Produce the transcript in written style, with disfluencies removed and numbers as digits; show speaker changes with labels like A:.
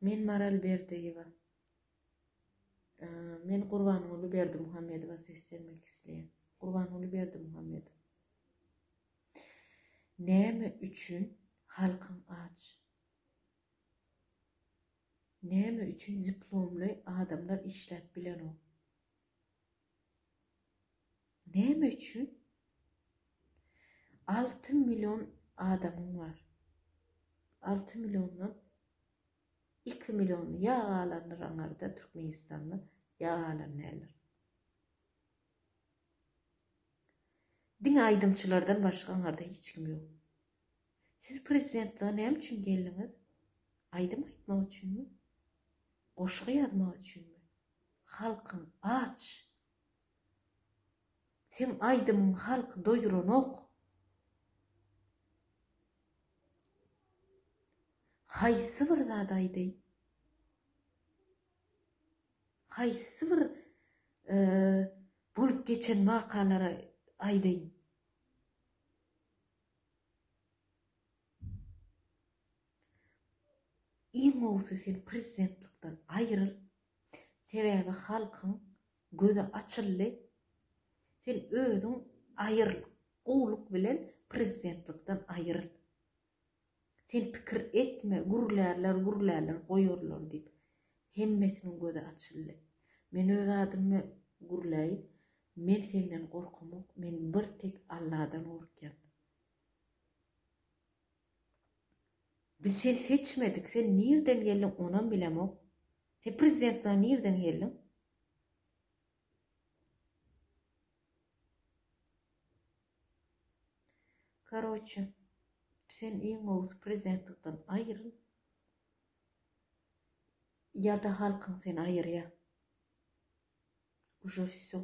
A: Men Maral Berdiýewa. Men Gurbanguly Berdimuhamedowa seslenmek isleýän. Gurbanguly Berdimuhamedow. Näme üçin halkyň aç? Näme üçin diplomly adamlar işläp bilenok? Näme üçin? 6 million adamyň bar. 6 milliondan 2 milliony ýa galandyr aňarda Türkmenistanda, ýa galan däldir. Diňe aýdymçylardan başga aňarda hiç kim ýok. Siz prezidentlige näme üçin geldiňiz? Aýdym aýtmak üçinmi? Goşgy ýazmak üçinmi? Halkyň aç. Seň aýdymyň halky doýuranok. Haýsy bir zat aýdaýyn? Haýsy bir bolup geçen wakalary aýdaýyn? Iň gowusy sen prezidentlikden aýryl. Sebäbi halkyň gözi açyldy. Sen özüň aýryl. Gowulyk bilen prezidentlikden aýryl. Sen pikir etme, gürlärler, gürlärler, goýarlar diýip. Hemmesiniň gözi açyldy. Men öz adyma gürläýin. Men senden gorkamok. Men bir tek Alladan gorkýan. Biz seni seçmedik. Sen nirden geldiň onam bilemok. Sen prezidentlige nirden geldiň? Karoçe, sen iň gowusy prezidentlikden aýryl. Ýa-da halkyň seni aýyrýar. Uje wsё.